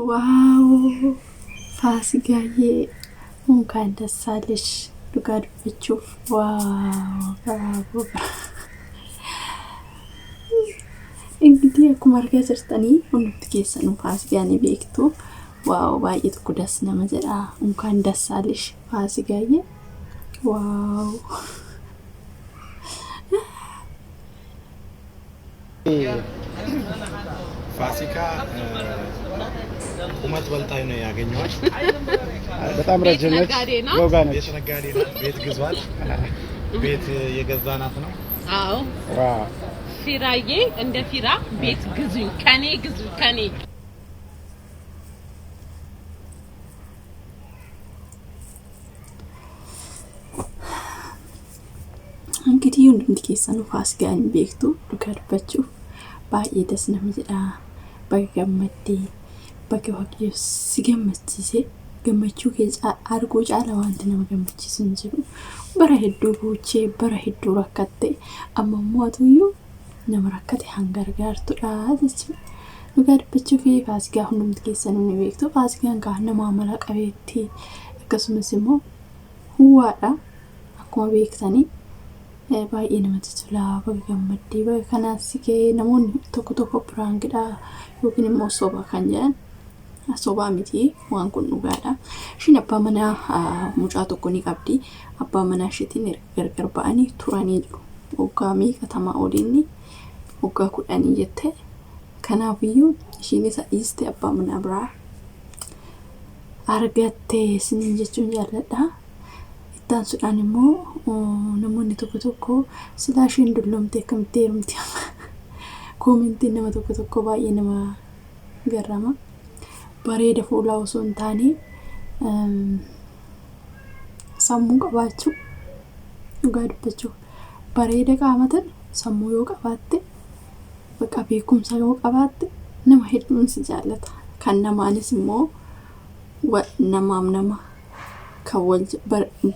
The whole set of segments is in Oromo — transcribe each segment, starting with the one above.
Wow Faasigaayyee እንኳን ደስ አለሽ dhugaa dubbachuuf wow bravo. እንግዲህ akkuma argaa jirtanii hundumti keessanuu Faasigaa ni beektu. Wow, baay'ee tokko das nama jedha. እንኳን ደስ አለሽ Faasigaayyee. Wow. ፋሲካ ቁመት በልጣኝ ነው ያገኘኋት። በጣም ረጅም ነች፣ ነጋዴ ናት። ሎጋ ነች። ቤት ነጋዴ ናት። ቤት ግዟት። ቤት የገዛናት ነው። አዎ። Wow. ፊራዬ እንደ ፊራ ቤት ግዙኝ፣ ከኔ ግዙ ከኔ። እንግዲህ hundumti keessanuu Faasigaa ni beektu. Dhugaa dubbachuuf baay'ee das nama jedha. Baga gammaddee, baga Waaqayyo si gammachiise. Gammachuu kee arguu caala wanti nama gammachiisu hin jiru. Bara hedduu boochee, bara hedduu rakkatte, amma immoo atuyyuu nama rakkate hanga gargaartudha jechuudha. Dhugaa dubbachuuf Faasigaa hundumti keessanuu ni beektu. Faasigaan kaa nama amala qabeettii, akkasumas immoo huwaadha akkuma beektanii. Baay'ee namatti tola. Baga gammaddee, baga kanaan si ga'ee. Namoonni tokko tokko prankidha yookiin immoo soba kan jedhan, sobaa miti, waan kun dhugaadha. Ishiin abbaa manaa mucaa tokko ni qabdi. Abbaa manaa ishiitiin erga gargar ba'anii turanii jiru. Waggaa meeqatamaa oliinni waggaa 10 jette. Kanaafiyyuu ishiin isa dhiiste, abbaa manaa biraa argatte isiniin jechuun jaalladha. Ittaansuudhaan immoo namoonni tokko tokko silaa isheen dulloomte akkamitti heerumti amma, commentiin nama tokko tokko baay'ee nama garrama. Bareeda fuulaa osoo hin taane sammuu qabaachuu, dhugaa dubbachuuf bareeda qaamatan sammuu yoo qabaatte, bakka beekumsa yoo qabaatte, nama hedduun si jaallata. Kan namaanis immoo namaaf nama kan wal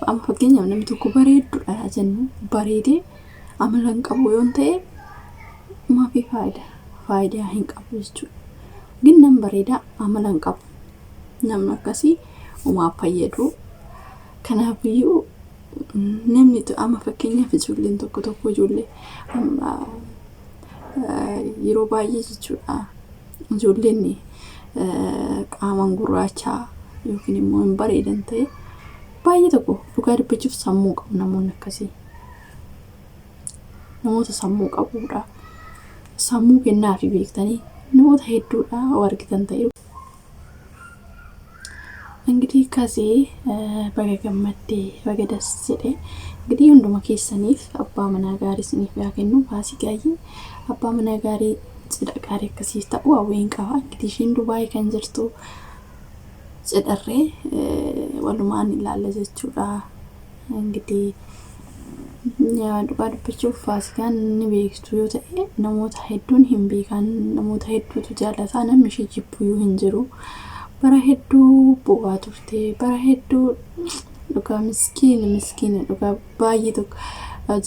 amma fakkeenyaaf namni tokko bareedduudha jennu, bareedee amala hin qabu yoo ta'e maafi faayidaa hin qabu jechuudha. ግን nam bareedaa amala hin qabu, namni akkasii umaaf fayyadu. Kanaafiyyuu namni amma fakkeenyaaf ijoolleen tokko tokko, ijoollee yeroo baay'ee jechuudha, ijoolleen qaamaan gurraachaa yookiin immoo hin bareedan ta'e baay'ee tokko dhugaa dubbachuuf sammuu qabu namoonni akkasii. Namoota sammuu qabudha. Sammuu kennaafi beektanii namoota hedduudha yoo argitan ta'e. እንግዲህ ከዚህ baga gammaddee, baga das jedhe. እንግዲህ hunduma keessaniif abbaa manaa gaarii isiniif haa kennu. Faasigaayyee, abbaa manaa gaarii, cidha gaarii akkasiif ta'u hawwiin qaba. እንግዲህ ishiin Dubaay kan jirtu cidharree walumaan ilaalla jechuudha. እንግዲህ dhugaa dubbachuuf Faasigaan ni beektu yoo ta'e, namoota hedduun hin beekan, namoota hedduutu jaallata, namni ishee jibbuyyuu hin jiru. Bara hedduu bu'aa turte, bara hedduu dhugaa miskiina miskiina dhugaa baay'ee tokko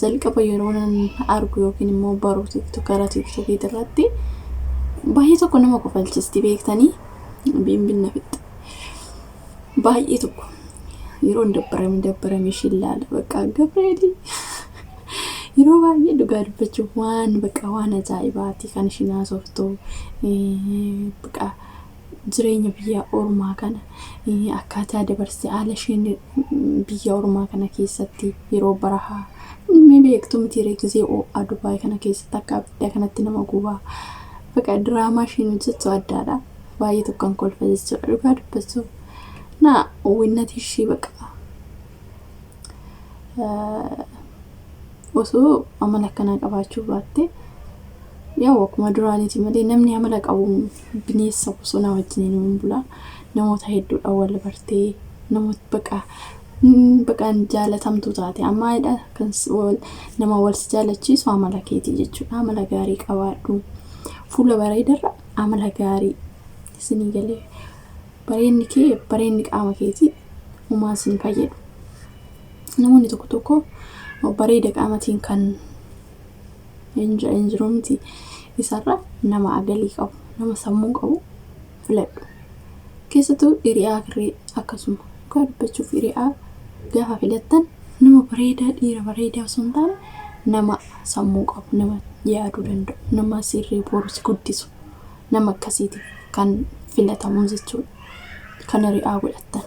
jalqaba yeroo nan argu yookiin immoo baru karaa TikTokii irratti baay'ee tokko nama kofalchisti beektanii, biimbinna fixxe. Baay'ee tokko yeroo hin dabbarame dabbarame ishee ilaala, bakka Gabrielii yeroo baay'ee dhugaa dubbachuuf waan bakka waan ajaa'ibaati kan ishiin haasoftu. Bakka jireenya biyya ormaa kana akkaataa dabarsite, haala isheen biyya ormaa kana keessatti yeroo barahaa ni beektu miti gisee ho'aa Dubaay kana keessatti akka abidda kanatti nama gubaa. Bakka diraamaa isheen hojjettu addaadha. Baay'ee tokkoon kolfa jechuudha dhugaa dubbachuuf. Na winnati ishii bakka osoo amala akkanaa qabaachuu baatte, yaa akkuma duraaniiti malee namni amala qabu bineensa bosonaa wajjin hin bula. Namoota hedduudhaan wal bartee, namoota bakka jaalatamtuu taate ammaadha kan nama wal si jaalachiisu amala keetii jechuudha. Amala gaarii qabaadhu. Fuula bareedarra amala gaarii isinii galee, bareenni kee, bareenni qaama keetii homaa isin fayyadu. Namoonni tokko tokko bareeda qaamatiin kan hin jiru miti, isarra nama agalii qabu, nama sammuu qabu filadhu. Keessattuu hiriyaa kirree akkasuma dhugaa dubbachuuf hiriyaa gaafa filattan nama bareedaa dhiira bareedaa osoo hin taane nama sammuu qabu, nama yaaduu danda'u, nama sirrii boru si guddisu, nama akkasiitiif kan filatamu jechuudha. Kan hiriyaa godhattan.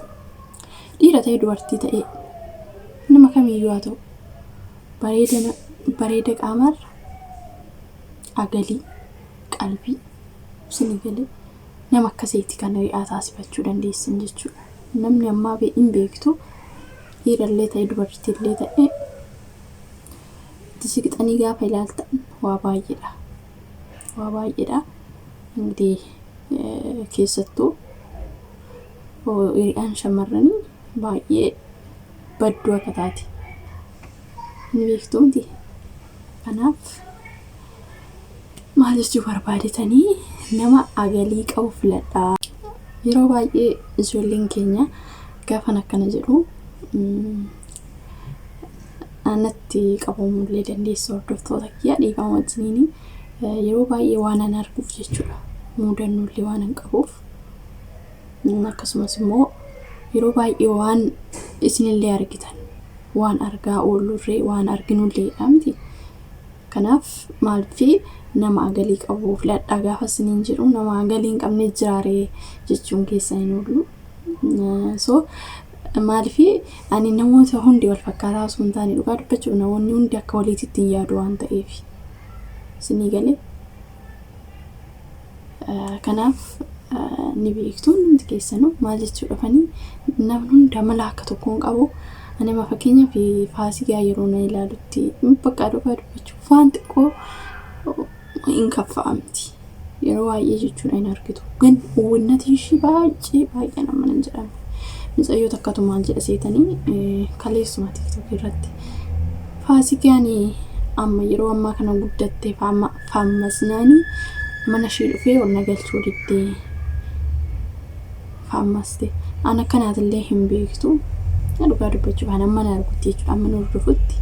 Dhiira ta'e dubartii ta'e nama kamiyyuu haa ta'u bareeda bareeda qaamarra agalii qalbii isinii galee nama akkasiiti kan hiriyaa taasifachuu dandeessan jechuudha. Namni ammaa hin beektu dhiirallee ta'e dubartiillee ta'e itti siqxanii gaafa ilaaltan waa baay'eedha. Waa baay'eedha. Ingidihi keessattuu hiriyaan shamarranii baay'ee badduu akka taate ni beektu miti. Kanaaf maal jechuu barbaadetanii nama agalii qabu filadhaa. Yeroo baay'ee ijoolleen keenya gaafan akkana jedhu natti qabamullee dandeessu hordoftoota kiyya dhiifama wajjiniini yeroo baay'ee waan an arguuf jechuudha. Mudannoollee waan an qabuuf akkasumas immoo yeroo baay'ee waan isinillee argitan waan argaa oollurree waan arginulleedha miti. Kanaaf maaliif nama agalii qabu filadhaa gaafa isiniin jedhu nama agalii hin qabne jiraaree jechuun keessan hin oolu. So maaliif ani namoota hundi wal fakkaataa osoo hin taane dhugaa dubbachuuf namoonni hundi akka waliititti hin yaadu waan ta'eef. Isinii galee. Kanaaf ni beektu hundi keessanuu maal jechuu dhufanii namni hundi amala akka tokkoon qabu. Ani amma fakkeenyaaf Faasigaa yeroo na ilaalutti bakka dhugaa dubbachuuf waan xiqqoo hin kaffa'amti. Yeroo baay'ee jechuudha hin argitu. Gan uwwinnati ishii baay'ee baay'ee nama nan jedhame. Mucayyoo takkatu maal jedha seetanii kaleessuma TikTok irratti. Faasigaan amma yeroo ammaa kana guddatte faammasnaanii mana ishee dhufee ol na galchuu diddee faammaste. An akkanaatillee hin beektu. Dhugaa dubbachuuf an amma na argutti jechuudha amma na hordofutti.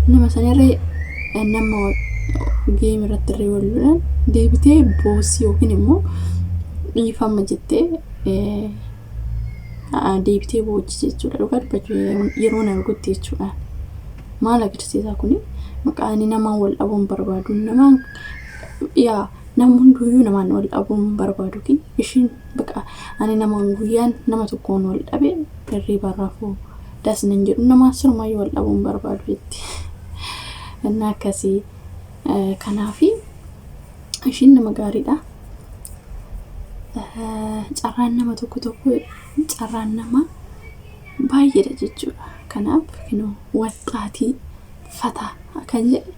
Nama sanirree nama geem irratti illee wal lolan deebitee boosii yookiin immoo dhiifama jettee deebitee boochi jechuudha. Dhugaa dubbachuu yeroo na argutti jechuudha. Maal agarsiisa kuni? Maqaa ani namaan wal dhabuu hin barbaadu. Namaan yaa nama hunduyyuu namaan wal dhabuu hin barbaadu. Ishiin baqa ani namaan guyyaan nama tokkoon wal dhabe hirriba rafuu das nan jedhu namaan sirumayyuu wal dhabuu hin barbaadu jetti. Innaa akkasii kanaafi ishiin nama gaariidha. Carraan nama tokko tokko carraan nama baay'eedha jechuudha. Kanaaf kinoo waxxaatii fataa kan jedhe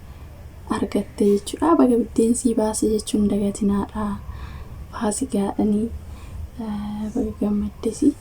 argatte jechuudha. Baga biddeen sii baase jechuun dagatinaadha. Faasigaadhanii baga gammaddesi.